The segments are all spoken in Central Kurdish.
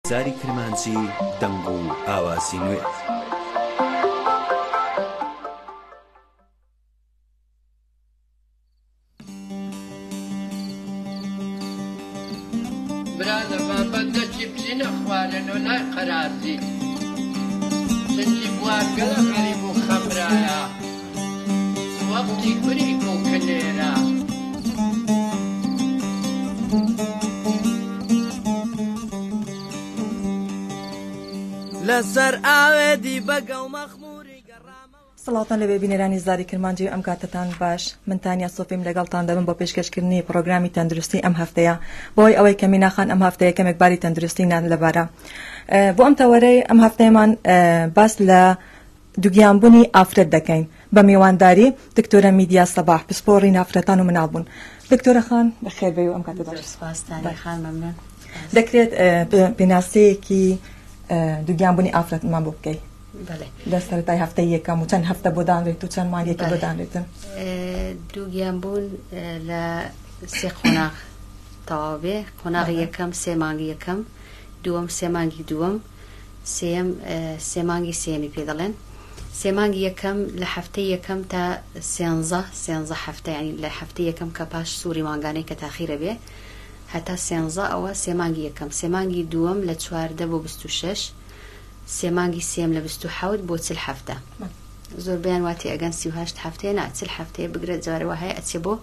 زاری کرمانجی دەنگ و ئاوازی نوێ. برا لە بابەندەکی بچینە خوارێ لۆ لای قەرارزی چنکی بوار گەلە غەریب و خەمرایە وەختی کوریک و کنێرە. لەسەر ئاوێ دیبەگە و مەخموری گەڕامەوە. سڵاوتان لێبێ بینەرانی زاری کرمانجی و ئەم کاتەتان باش من تانیا سۆفیم لەگەڵتان دەبم بۆ پێشکەشکردنی پڕۆگرامی تەندروستی ئەم هەفتەیە بەهۆی ئەوەی کە مینا خان ئەم هەفتەیە کەمێک باری تەندروستی نالەبارە بۆ ئەم تەوەرەی ئەم هەفتەیەمان باس لە دوگیانبونی ئافرەت دەکەین بە میوانداری دکتۆرە میدیا سەباح پسپۆڕی نافرەتان و مناڵبوون. دکتۆرە خان بەخێر بێی و ئەم کاتە باش. زۆر سوپاس تانیا خان مەمنون. دەکرێت پێناسەیەکی دوگیانبونی ئافرەتمان بۆ بکەی؟ بەڵێ. لە سەرەتای هەفتەی یەکەم و چەند هەفتە بۆ دانرێت و چەند مانگێکی بۆ دانرێتن؟ دوگیانبوون لە سێ قۆناغ تەواو بێ قۆناغی یەکەم سێ مانگی یەکەم دووەم سێ مانگی دووەم سێیەم، سێ مانگی سێیەمی پێ دەڵێن. سێ مانگی یەکەم لە هەفتەی یەکەم تا سێنزە، سێنزە هەفتە یانی لە هەفتەی یەکەم کە پاش سووڕی مانگانەی کە تاخیرە بێ هەتا سێنزە ئەوە سێ مانگی یەکەم. سێ مانگی دووەم لە 14 بۆ 26، سێ مانگی سێیەم لە 27 بۆ 40 هەفتە. زۆربەیان وا تێئەگەن 38 هەفتەیە نا 40 هەفتەیە بگرە جارێ وا هەیە ئەچێ بۆ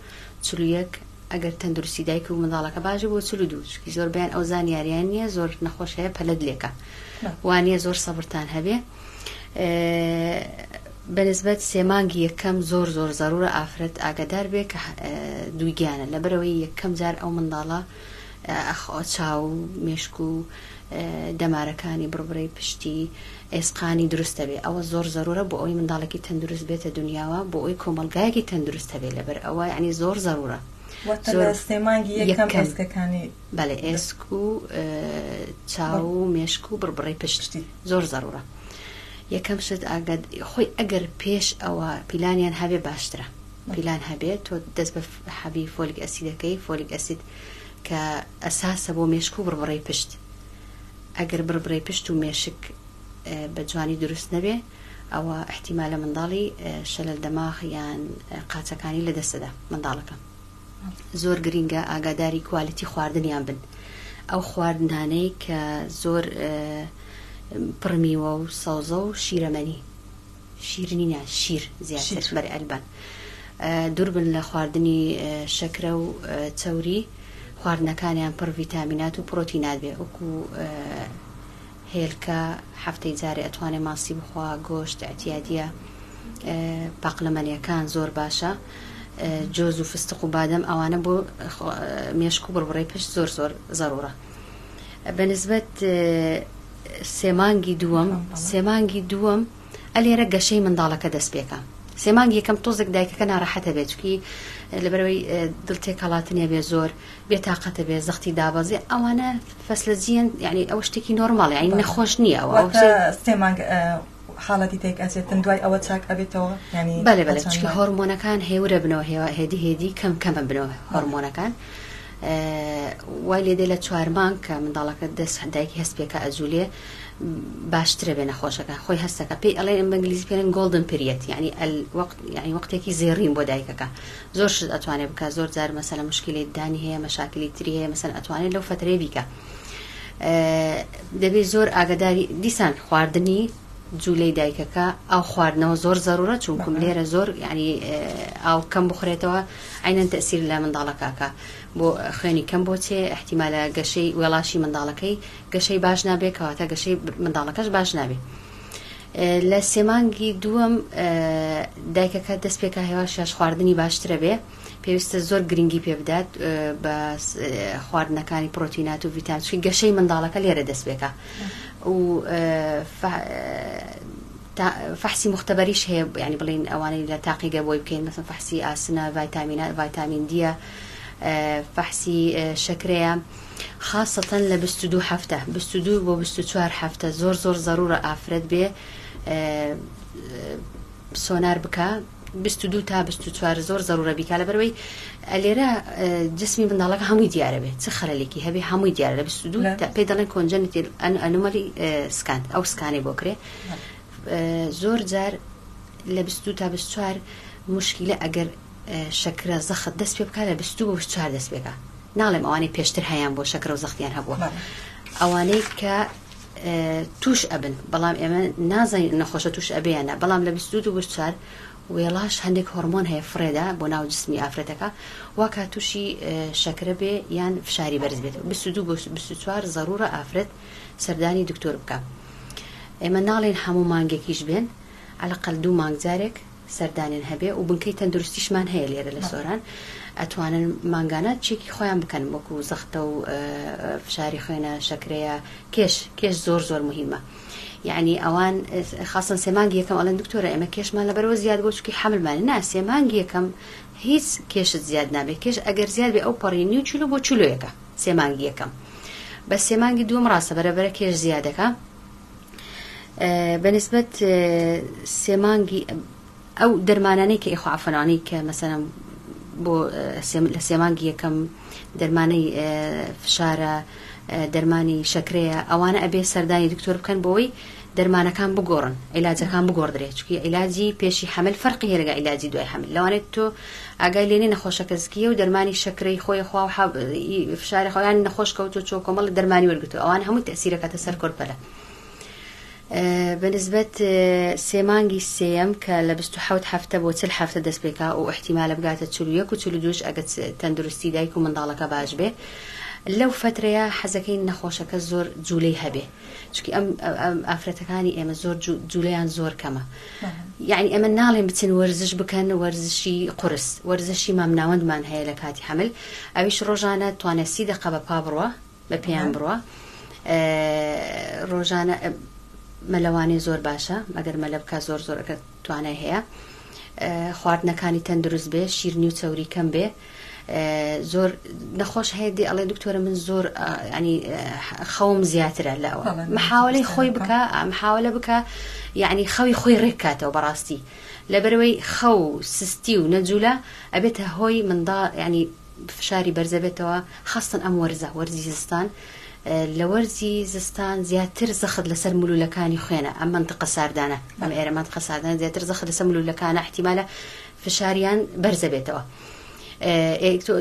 41 ئەگەر تەندروستی دایک و منداڵەکە باش بێ بۆ 42 چونکی زۆربەیان ئەو زانیاریان نییە زۆر نەخۆش هەیە پەلەت لێکا وانییە زۆر سەبرتان هەبێ بەنسبەت سێ مانگی یەکەم زۆر زۆر زەرورە ئافرەت ئاگادار بێ کە دووگیانە لەبەرەوەی یەکەم جار ئەو منداڵە چاو مێشک و دەمارەکانی بڕبرەی پشتی ئێسقانی دروست دەبێ ئەوە زۆر زەرورە بۆ ئەوەی منداڵێکی تەندروست بێتە دنیاوە بۆ ئەوەی کۆمەڵگایەکی تەندروست هەبێ لەبەر ئەوە یعنی زۆر زەرورە واتە لە سێ مانگی یەکەم ئێسکەکانی بەڵێ ئێسک و چاو و مێشک و بڕبڕەی پشت زۆر زەرورە یەکەم شت ئاگاد خۆی ئەگەر پێش ئەوە پیلانیان هەبێ باشترە پیلان هەبێ تۆ دەست بە حەبی فۆلیک ئەسیدەکەی فۆلیک ئەسید کە ئەساسە بۆ مێشک و بڕبڕەی پشت ئەگەر بڕبرەی پشت و مێشک بە جوانی دروست نەبێ ئەوە ئیحتیمالە منداڵی شەلەل دەماغ یان قاچەکانی لە دەست دەدا منداڵەکە. زۆر گرینگە ئاگاداری کوالیتی خواردنیان بن ئەو خواردنانەی کە زۆر پڕ میوە و سەوزە و شیرەمەنی شیرنی نا شیر زیاتر بەرێ ئەلبان دوور بن لە خواردنی شەکرە و چەوری خواردنەکانیان پڕ ڤیتامینات و پرۆتینات بێ وەکو هێلکە هەفتەی جارێ ئەتوانێ ماسی بخوا گۆشت ئەتیادیە پاقلەمەنیەکان زۆر باشە جۆز و فستق و بادەم ئەوانە بۆ مێشک و بڕبڕەی پشت زۆر زۆر زەرورە بەنسبەت سێ مانگی دووەم سێ مانگی دووەم ئەلێرە گەشەی منداڵەکە دەست پێکا سێ مانگی یەکەم تۆزێک دایکەکە ناڕەحەتە بێت چونکی لەبەرەوەی دڵ تێکەڵاتنێ بێ زۆر بێتاقەتە بێ زەختی دابەزێ ئەوانە فەسلەجیەن یعنی ئەوە شتێکی نۆرماڵ یعنی نەخۆش نییە ئەوە واتە سێ مانگ حاڵەتی تێک ئەچێتن دوای ئەوە چاک ئەبێتەوە یعنی بەێ بەێ چونکی هۆرمۆنەکان هێورە بنەوە هێوا هێدی هێدی کەم کەمە بنەوە هۆرمۆنەکان وای لێدێ لە چوار مانگ کە منداڵەکە دەست دایکی هەست پێکە ئەجولێ باشترە بێ نەخۆشەکە خۆی هەستەکە پێی ئەڵێن بە ئینگلیزی پێڵێن گۆڵدن پیریەت یعنی وەقت یعنی وەختێکی زێڕین بۆ دایکەکە زۆر شت ئەتوانێ بکە زۆر جار مەسەلە مشکلی دانی هەیە مەشاکلی تری هەیە مەسەن ئەتوانێت لەو فترەیە بیکە دەبێ زۆر ئاگداری دیسان خواردنی جوولەی دایکەکە ئاو خواردنەوە زۆر زەرورە چونکم لێرە زۆر یعنی ئاو کەم بخورێتەوە عەینەن تەئسیر لە منداڵەکە ئەکا بۆ خوێنی کەم بۆ چێ ئیحتیمالە گەشەی وێڵاشی منداڵەکەی گەشەی باش نابێ کەواتە گەشەی منداڵەکەش باش نابێ لە سێ مانگی دووەم دایکەکە دەست پێکا هێواش هێواش خواردنی باشترە بێ پێویستە زۆر گرنگی پێ بدات بە خواردنەکانی پرۆتینات و ڤیتامین چونکە گەشەی منداڵەکە لێرە دەست پێکا و فەحسی موختەبەریش هەیە یانی بڵێین ئەوانەی لە تاقیگە بۆی بکەین مەسەن فەحسی ئاسنە ڤایتامینە ڤایتامین دیە فەحسی شەکرەیە خاصەتەن لە 22 هەفتە 22 بۆ 24 هەفتە زۆر زۆر زەرورە ئافرەت بێ سۆنار بکە. 22 تا 24 زۆر زەرورە بیکا لەبەرئەوەی لێرە جسمی منداڵەکە هەمووی دیارە بێ چ خەلەلێکی هەبێ هەمووی دیارە لە 22 تا پێی دەڵێن کۆنجەنیتیل ئەنومەلی سکان ئەو سکانەی بۆ کرێ زۆر جار لە 22 تا 24 مشکلە ئەگەر شەکرە زەخت دەست پێ بکا لە 22 بۆ 24 دەست پێکا ناڵێم ئەوانەی پێشتر هەیان بۆ شەکرە و زەختیان هەبووە ئەوانەی کە توش ئەبن بەڵام ئێمە نازانین نەخۆشە توش ئەبێ یان نا بەڵام لە 22 بۆ 24 وێڵاش هەندێک هۆرمۆن هەیە فڕێدا بۆ ناو جسمی ئافرەتەکە واکا توشی شەکرە بێ یان فشاری بەرز بێت 22 بۆ 24 زەرورە ئافرەت سەردانی دکتۆر بکا ئێمە ناڵێن هەموو مانگێکیش بێن عەلەقەل دوو مانگ جارێک سەردانیان هەبێ و بنکەی تەندروستیشمان هەیە لێرە لە سۆران ئەتوانن مانگانە چێکی خۆیان بکەن وەکو زەختە و فشاری خوێنە شەکرەیە کێش کێش زۆر زۆر مهمە یعنی ئەوان خاصن سێ مانگی یەکەم ئەڵێن دکتۆرە ئێمە کێشمان لەبەرەوە زیاد بۆ چونکی حەملمان نا سێ مانگی یەکەم هیچ کێشت زیاد نابێت کێش ئەگەر زیاد بێ ئەو پەڕی نیو کیلۆ بۆ کیلۆیەکە سێ مانگی یەکەم بە سێ مانگی دووەم ڕاستە بەرەبەرە کێش زیادەکە بە نسبەت سێ مانگی ئەو دەرمانانەی کە ئیخوا عەفوەن ئەوانەی کە مەسەلەن بۆ لە سێ مانگی یەکەم دەرمانەی فشارە دەرمانی شەکرەیە ئەوانە ئەبێ سەردانی دکتۆر بکەن بۆی دەرمانەکان بگۆڕن عیلاجەکان بگۆڕدرێ چونکی عیلاجی پێشی حەمل فەرقی هەیە لەگەڵ عیلاجی دوای حەمل لەوانێت تۆ ئاگای لێ نیە نەخۆشەکە زکیە و دەرمانی شەکرەی خۆی خوا و فشاری خۆیان نەخۆش کەوتو چۆ کۆمەڵ دەرمانی وەرگتو ئەوان هەمووی تەسیرەکاتە سەر کۆرپەلە بە نسبەت سێ مانگی سێیەم کە لە 27 هەفتە بۆ 40 هەفتە دەست پێکا و ئیحتیمالە بگاتە 41 و 42 ئەگەر تەندروستی دایک و منداڵەکە باش بێ لەو فەترەیە حەزەکەین نەخۆشەکە زۆر جوولەی هەبێ چونکی ئەم ئافرەتەکانی ئێمە زۆر جوولەیان زۆر کەمە یعنی ئێمە ناڵێن بچن وەرزش بکەن وەرزشی قورس وەرزشی مامناوەندمان هەیە لە کاتی حمل ئەویش ڕۆژانە توانێت سی دەقە بە پا بڕە بە پێیان بڕە ڕۆژانە مەلەوانی زۆر باشە ئەگەر مەلە بکە زۆر زۆر ئەگەر توانای هەیە خواردنەکانی تەندروست بێ شیرنی و چەوری کەم بێ زۆر نەخۆش هەیە دێ ئەڵێ دکتۆرە من زۆر ینی خەوم زیاترە لە ئەوە محاولەی خۆی بکە محاولە بکە یعنی خەوی خۆی ڕێککاتەوە بەڕاستی لەبەرەوەی خەو سستی و نەجوولە ئەبێتە هۆی منداڵ ینی فشاری بەرزەبێتەوە خاستن ئەم وەرزە وەرزی زستان لە وەرزی زستان زیاتر زەخت لەسەر ملولەکانی خوێنە ئەم منتقە ساردانە ئەم ئێرە منتقە ساردانە زیاتر زەخت لەسەر ملولەکانە احتیمالە فشاریان بەرزەبێتەوە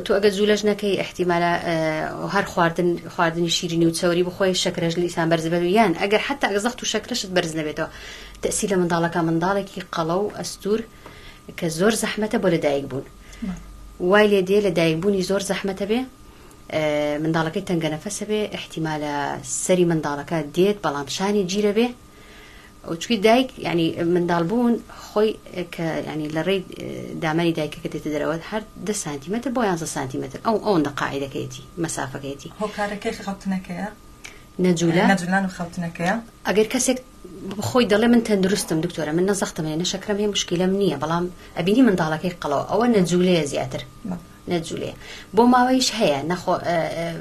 تۆ ئەگەر جولەش نەکەی ئیحتیمالە هەر خواردن خواردنی شیرینی و چەوری بخۆی شەکرەش لیسان بەرز بێت یان ئەگەر حتا ئەگەر زەخت و شەکرەشت بەرز نەبێتەوە تەسیر لە منداڵەکە منداڵێکی قەڵەو ئەستور کە زۆر زەحمەتە بۆ لەدایک بوون وای لێ دێ لە دایک بوونی زۆر زەحمەتە بێ منداڵەکەی تەنگە نەفەسە بێ احتیمالە سەری منداڵەکە دێت بەڵام شانی گیرە بێ چونکی دایک یانی منداڵ بوون خۆی کە یانی لە ڕێی دامەنی دایکەکە دێتە دەرەوە هەر دە سانتیمەتر بۆ یانزە سانتیمەتر ئەو ئەوەندە قاعیدەکەیەتی مەسافەکەیەتی. هۆکارەکەی خەوتنەکەیە؟ نەجولە. نەجولان و خەوتنەکەیە. ئەگەر کەسێک خۆی دەڵێ من تەندروستم دکتۆرە من نە زەختم هەیە نە شەکرەم هەیە مشکیلەم نییە بەڵام ئەبینی منداڵەکەی قەڵەوە ئەوە نەجولەیە زیاتر نەجولەیە بۆ ماوەیش هەیە نەخۆ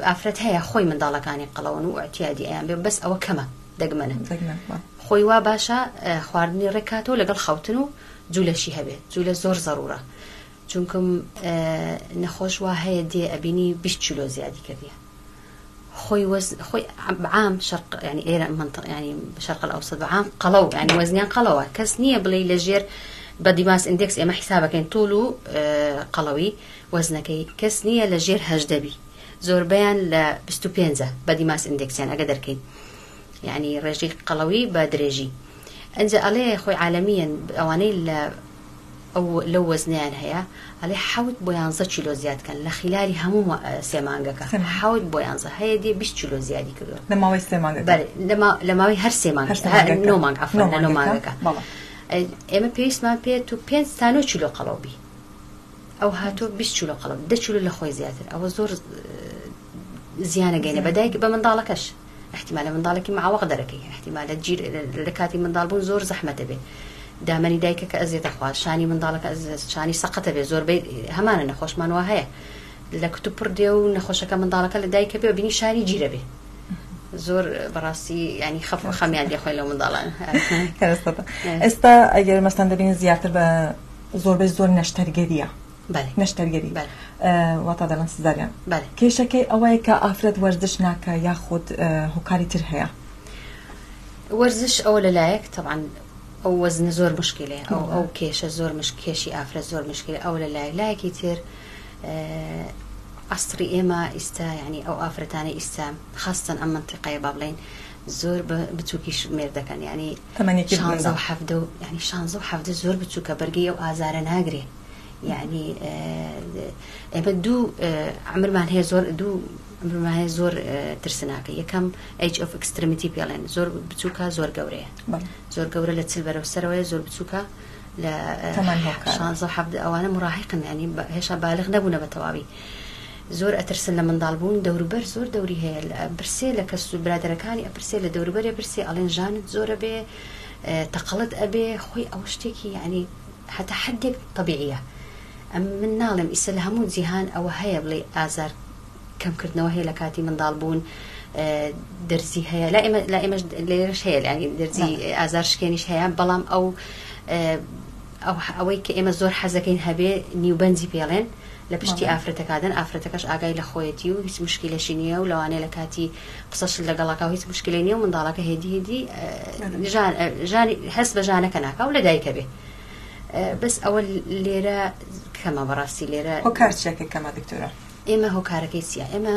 ئافرەت هەیە خۆی منداڵەکانی قەڵەون و ئەتیادی ئەیان بێ بەس ئەوە کەمە دەگمەنە خۆی وا باشە خواردنی ڕێکاتەوە لەگەڵ خەوتن و جولەشی هەبێت جولە زۆر زەرورە چونکم نەخۆش وا هەیە دێ ئەبینی 20 کیلۆ زیادی کردیە خۆی وەز خۆی عام شەرق ینی ئێرە منطق ینی شەرق الأوسط عام قەڵەو ینی وەزنیان قەڵەوە کەس نییە بڵێ لە ژێر بە دیماس ئیندێکس ئێمە حیسابەکەین طول و قەڵەوی وەزنەکەی کەس نییە لە ژێر هەژدە بی زۆربەیان لە 25 بە دیماس ئیندێکسیان ئەگە دەرکەین یعنی ڕێژەی قەڵەوی بە درێژی ئەنجا ئەڵێ خۆی عالەمیەن ئەوانەی لە ئەو لەو وەزنیان هەیە ئەڵێ حەوت بۆ یانزە کیلۆ زیاد کەن لە خیلالی هەموو سێ مانگەکە حەوت بۆ یانزە هەیە دێ 20 کیلۆ زیادی کردووە لە ماوەی سێ مانگەکە بەڵێ لە ماوەی هەر سێ مانگ نۆ مانگ عەفوەن لە نۆ مانگەکە ئێمە پێویستمان پێ تو پێنج تا نۆ کیلۆ قەڵەو بی ئەو هاتووە 20 کیلۆ قەڵەو دە کیلۆ لە خۆی زیاتر ئەوە زۆر زیانەگەینە بە دایک بە منداڵەکەش احتیمالە منداڵێکی معوەق دەرەکەی احتیمالە گیر لە کاتی منداڵ بوون زۆر زەحمەتە بێ دامەنی دایکەکە ئەزیەتە خوا شانی منداڵەکە شانی سەقەتە بێ زۆربەی هەمانە نەخۆشمان وا هەیە لە کتو پڕ دێ و نەخۆشەکە منداڵەکە لە دایکە بێ و بینی شانی گیرە بێ زۆر بەڕاستی ینی خەف خەمیان لێ خۆی لەو منداڵان ئێستا ئەگەر مەستان دەبین زیاتر بە زۆربەی زۆر نەشتەرگەریە. بەلێ. نەشتەرگەری. بەلێ. واتا دەڵێن سزاریان. بەلێ. کێشەکەی ئەوەیە کە ئافرەت وەرزش ناکا یاخود هۆکاری تر هەیە؟ وەرزش ئەوە لە لایەک تەبعەن ئەو وەزنە زۆر مشکلەیە ئەو ئەو کێشە زۆر مش کێشی ئافرەت زۆر مشکلە ئەوە لە لایەک لایەکی تر عەسری ئێمە ئیستا یعنی ئەو ئافرەتانەی ئیستا خاستەن ئەم مەنتیقەیە با بڵێین زۆر بە بچووکیش مێرد دەکەن یعنی تەمەنێکی شانزە بڵندە. و حەڤدە و یعنی شانزە و حەڤدە زۆر بچووکە بەرگەی ئەو ئازارە ناگرێ یعنی ئێمە دوو عەمرمان هەیە زۆر دوو عەمرمان هەیە زۆر ترسناکە یەکەم age of extremity پێڵێن زۆر بچووکە زۆر گەورەیە بەڵێ. زۆر گەورە لە چل بەرەو سەرەوەیە زۆر بچووکە لە تەمەن هۆکارە. شانزە و حەڤدە ئەوانە مراهقن یعنی هێشتا بالغ نەبوونە بە تەواوی زۆر ئەترسن لە منداڵ بوون دەوروبەر زۆر دەوری هەیە پرسێ لە کەس و برادەرەکانی ئەپرسێ لە دەوروبەرێ پرسێ ئەڵێن ژانت زۆرە بێ تەقەڵت ئەبێ خۆی ئەوە شتێکی یعنی هەتا حدێک تەبیعیە ئەم من ناڵێم ئیسە لە هەموو جیهان ئەوە هەیە بڵێ ئازار کەمکردنەوە هەیە لە کاتی منداڵ بوون دەرزی هەیە لا ئێمە لا ئێمەش لێرەش هەیە یعنی دەرزی ئازار شکێنیش هەیە بەڵام ئەو ئەو ئەوەی کە ئێمە زۆر حەزەکەین هەبێ نیوبەنجی پێڵێن لە پشتی ئافرەتەکادەن ئافرەتەکەش ئاگای لە خۆیەتی و هیچ مشکلەشی نییە و لەوانەیە لە کاتی قسەشت لەگەڵەکە و هیچ مشکلەی نییە و منداڵەکە هێدی هێدی ژان ژانی هەست بە ژانەکە ناکا و لە دایکە بێ بەس ئەوە لێرە کەمە بەڕاستی لێرە هۆکار چیە کە کەمە دکتۆرە؟ ئێمە هۆکارەکەی چیە ئێمە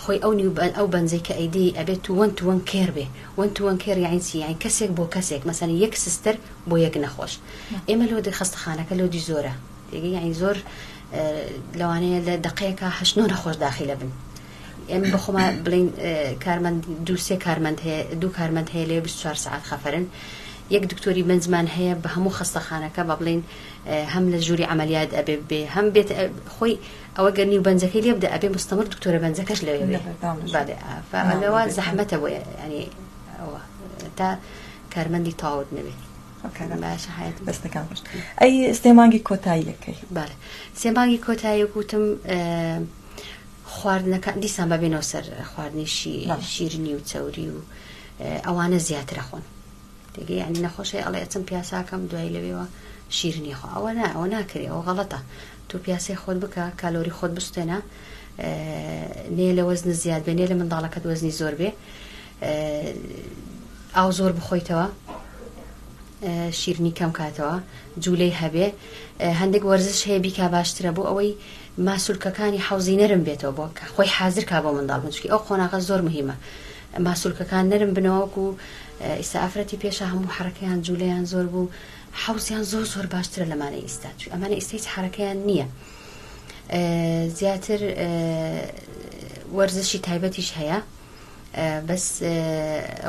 خۆی ئەو نیو ئەو بەنجەی کە ئەیدەی ئەبێت تو وەن تو وەن کێر بێ وەن تو وەن کێر یانی چی یانی کەسێک بۆ کەسێک مەسەلەن یەک سستەر بۆ یەک نەخۆش ئێمە لۆدی خەستەخانەکە لۆدی زۆرە تێگەی یانی زۆر لەوانەیە لە دەقەیەکا هەشت نۆ نەخۆش داخیلە بن ئێمە بەخۆما بڵین کارمەند دوو سێ کارمەند هەیە دوو کارمەند هەیە لێ 24 سەعات خەفەرن یەک دکتۆری بەنجمان هەیە بە هەموو خەستەخانەکە بە بڵین هەم لە ژووری عملیات ئەبێ بێ هەم بێت خۆی ئەوە گەر نیو بەنجەکەی لێ بدە ئەبێ مستەمر دکتۆرە بەنجەکەش لەوێ بێ بەڵێ لەوە زەحمەتە بۆ یانی ئەوە تا کارمەندی تەواوت نەبێ باشە حەیاتی دەستەکان خۆش ئەی سێ مانگی کۆتاییەکەی بەڵێ سێ مانگی کۆتایی وتم خواردنەکان دیسان بە بێنەوە سەر خواردنی شیرنی و چەوری و ئەوانە زیاترە خۆن تێگەی یانی نەخۆش هەیە ئەڵێ ئەچم پیاساکەم دوای لەوێوە شیرنی خۆ ئەوە نا ئەوە ناکرێ ئەوە غەڵەتە تۆ پیاسەی خۆت بکە کالۆری خۆت بستێنە نێ لە وەزن زیاد بێ نێ لە منداڵەکەت وەزنی زۆر بێ ئاو زۆر بخۆیتەوە شیرنی کەم کاتەوە جوولەی هەبێ هەندێک وەرزش هەیە بیکا باشترە بۆ ئەوەی ماسولکەکانی حەوزی نەرم بێتەوە بۆ کە خۆی حازر کا بۆ منداڵ بوون چونکی ئەو قۆناغە زۆر مهمە ماسولکەکان نەرم بنەوە وەکو ئیستا ئافرەتی پێشا هەموو حەرەکەیان جولەیان زۆر بوو حەوزیان زۆر زۆر باشترە لەمانەی ئیستا چون ئەمانە ئیستا هیچ حەرەکەیان نییە زیاتر وەرزشی تایبەتیش هەیە بەس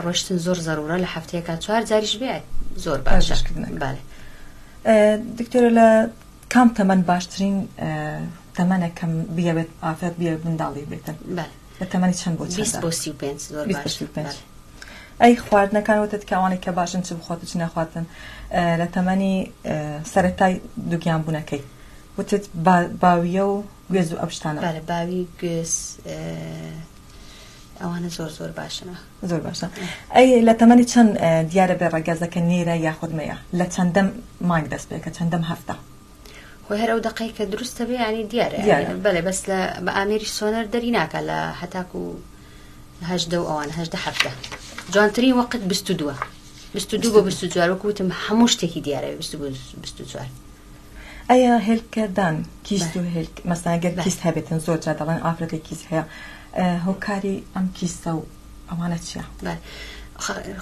ڕۆشتن زۆر زەرورە لە هەفتەیەکا چوار جاریش بێ زۆر باشە بەڵێ دکتۆرە لە کام تەمەن باشترین تەمەنە کە بیەوێت ئافرەت بیەوێت منداڵی بێتن؟ بەڵێ. لە تەمەنی چەند بۆ چەندە؟ 20 بۆ 35 زۆر 20 بۆ باشە. 35. بەڵێ. ئەی خواردنەکان وتت کە ئەوانەی کە باشن چ بخوات و چ نەخواتن لە تەمەنی سەرەتای دووگیان بوونەکەی وتت باویە و گوێز و ئەو شتانە. بەڵێ باوی گوێز ئەوانە زۆر زۆر باشن. زۆر باشە ئەی لە تەمەنی چەند دیارە بێ ڕەگەزەکە نێرە یاخود مێیە لە چەندەم مانگ دەست پێکە چەندەم هەفتە؟ خۆی هەر ئەو دەقەی کە دروستە بێ یانی دیارە دیارە. بەڵێ بەس لە بە ئامێری سۆنەر دەری ناکا لە هەتاکو هەژدە و ئەوان هەژدە هەفتە جوانترین وەقت بیست و دووە بیست و دوو بۆ بیست و چوار وەکو وتم هەموو شتێکی دیارە بێ بیست و بیست و چوار. ئەیە هێلکەدان کیست و هێلک مەسەلەن گەر بەڵێ. کیست هەبێتن زۆر جار دەڵێن ئافرەتێک کیست هەیە هۆکاری ئەم کیسە و ئەوانە چیە؟ بەڵێ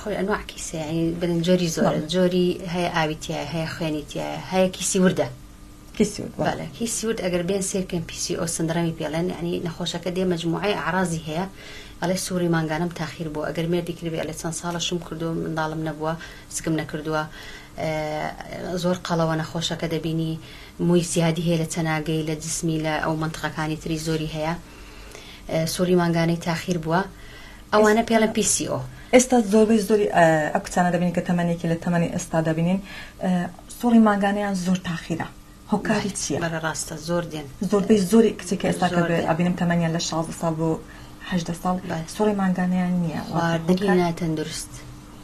خۆی ئەنواع کیسە یانی بڵێن جۆری زۆرە بەڵێ. جۆری هەیە ئاوی تیایە هەیە خوێنی تیایە هەیە کیسی وردە کیسی ورد بەڵێ. بەڵێ کیسی ورد ئەگەر بێن سێر کەن PCO سندرەمی پێڵێن یانی نەخۆشەکە دێ مەجموعەی ئەعرازی هەیە ئەڵێ سوڕی مانگانەم تاخیر بووە ئەگەر مێردی کردبێ ئەڵێ چەند ساڵە شوم کردووە منداڵم نەبووە سکم نەکردووە زۆر قەڵەوە نەخۆشەکە دەبینی مووی زیادی هەیە لە چەناگەی لە جسمی لە ئەو مەنتقەکانی تری زۆری هەیە سوڕی مانگانەی تاخیر بووە ئەوانە پێڵێن PCO. ئێستا زۆربەی زۆری ئەو کچانە دەبینین کە تەمەنێکی لە تەمەنی ئێستا دەبینین سوڕی مانگانەیان زۆر تاخیرە هۆکاری چییە؟ بەڵێ ڕاستە زۆر دێن. زۆربەی زۆری کچێک کە ئێستا کە زۆر دێن. ئەبینم تەمەنیان لە 16 ساڵ بۆ 18 ساڵ بەڵێ. سوڕی مانگانەیان نییە. خواردنی ناتەندروست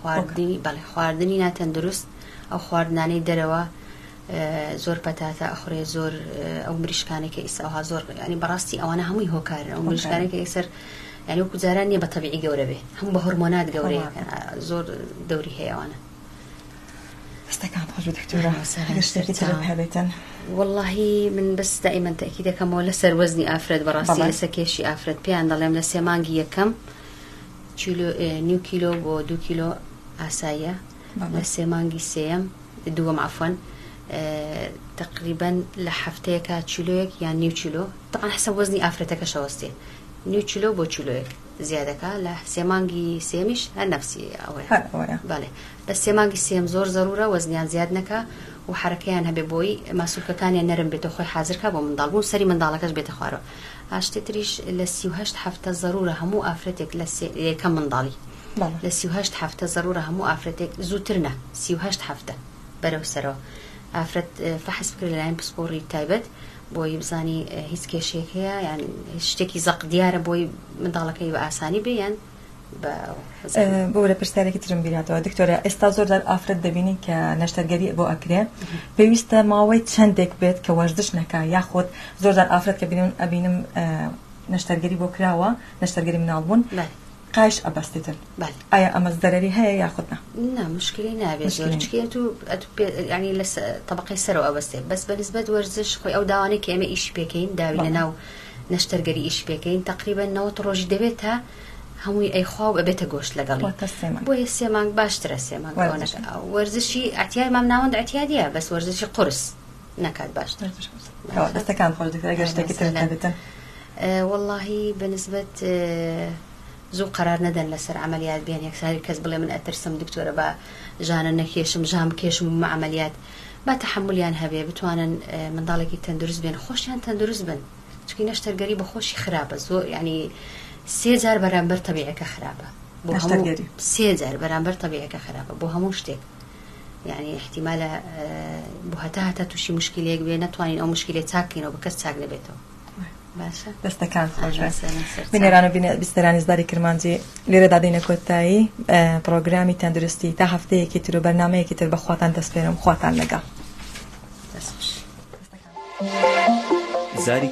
خواردنی بەڵێ خواردنی ناتەندروست ئەو خواردنانەی دەرەوە زۆر پەتاتە ئەخورێ زۆر ئەو مریشکانەی کە ئیستا ئەوها زۆر یانی بەڕاستی ئەوانە هەمووی هۆکارن ئەو مریشکانەی کە ئێسەر یانی وەکو جاران نییە بە تەبیعی گەورە بێ هەموو بە هۆرمۆنات گەورەیە زۆر دەوری هەیە ئەوانە. دەستەکانت خۆش بێت دکتۆرە ئەگەر شتێکی ترت هەبێتن. وەڵاهی من بەس دائیمەن تەئکید دەکەمەوە لەسەر وەزنی ئافرەت بەڕاستی لەسەر کێشی ئافرەت پێیان دەڵێم لە سێ مانگی یەکەم کیلۆ نیو کیلۆ بۆ دوو کیلۆ ئاساییە لە سێ مانگی سێیەم دووەم عەفوەن تەقریبەن لە هەفتەیەکا چیلۆیەک یان نیو چیلۆ تەبعەن حەسەب وەزنی ئافرەتەکەش ئەوەستێ نیو چیلۆ بۆ چیلۆیەک زیادەکا لە سێ مانگی سێیەمیش هەر نەفسی ئەوەیە هەر ئەوەیە بەڵێ بەس سێ مانگی سێیەم زۆر زەرورە وەزنیان زیاد نەکا و حەرەکەیان هەبێ بۆی ماسولکەکانیان نەرم بێتەوە خۆی حازر کا بۆ منداڵ بوون سەری منداڵەکەش بێتە خوارەوە ئاشتێ تریش لە 38 هەفتە زەرورە هەموو ئافرەتێک لە یەکەم منداڵی لە 38 هەفتە زەرورە هەموو ئافرەتێک زووتر نا 38 هەفتە بەرەو سەرەوە ئافرەت فەحس بکرێت لەلایەن پسپۆڕی تایبەت بۆی بزانی هیچ کێشەیەک هەیە یان هیچ شتێکی زەق دیارە بۆی منداڵەکەی بە ئاسانی بێ یان بە بورە پرسیارێکی ترم بیرهاتەوە دکتۆرە ئێستا زۆر جار ئافرەت دەبینین کە نەشتەرگەری بۆ ئەکرێ پێویستە ماوەی چەندێک بێت کە وەرزش نەکا یاخود زۆر جار ئافرەت کە بینم ئەبینم نەشتەرگەری بۆ کراوە نەشتەرگەری مناڵ بوون قایش ئەبەستێتن ئایا ئەمە زەرەری هەیە یاخود نا؟ نا مشکلەی نابێت زۆر چونکە ئەتوو ئەتوو پێ یانی لە تەبەقەی سەرەوە ئەبەستێ بەس بە نسبەت وەرزش خۆی ئەو داوانەی کە ئێمە ئیشی پێکەین داوی لە ناو نەشتەرگەری ئیشی پێکەین تەقریبەن 90 ڕۆژی دەبێت تا هەمووی ئەیخوا و ئەبێتە گۆشت لەگەڵی بۆیە سێ مانگ باشترە سێ مانگ وەرزشی ئەتیای مام ناوەند ئەتیادیە بەس وەرزشی قورس نەکات باشتر. دەستەکان خۆش دکتۆر ئەگەر شتێکی ترت هەبێتن. وەڵاهی بە نسبەت زوو قەرار نەدەن لەسەر عەمەلیات بێن یەکسەر کەس بڵێ من ئەترسم دکتۆرە با ژانە نەکێشم ژان بکێشم بمە عەمەلیات با تەحەمولیان هەبێ بتوانن منداڵێکی تەندروست بێن خۆشیان تەندروست بن چونکی نەشتەرگەری بە خۆشی خراپە زۆر یعنی سێ جار بەرامبەر تەبیعەکە خراپە بۆ هەموو سێ جار بەرامبەر تەبیعەکە خراپە بۆ هەموو شتێک یعنی احتیمالە بۆ هەتا هەتا تووشی مشکلەیەک بێ نەتوانین ئەو مشکلەیە چاک کەینەوە بە کەس چاک نەبێتەوە. باشە دەستەکان خۆش بێت بینەران و بیستەرانی زاری کرمانجی لێرەدا دێینە کۆتایی پڕۆگرامی تەندروستی تا هەفتەیەکی تر و بەرنامەیەکی تر بە خواتان دەسپێرم خواتان لەگەڵ. دەست خۆش. زاری.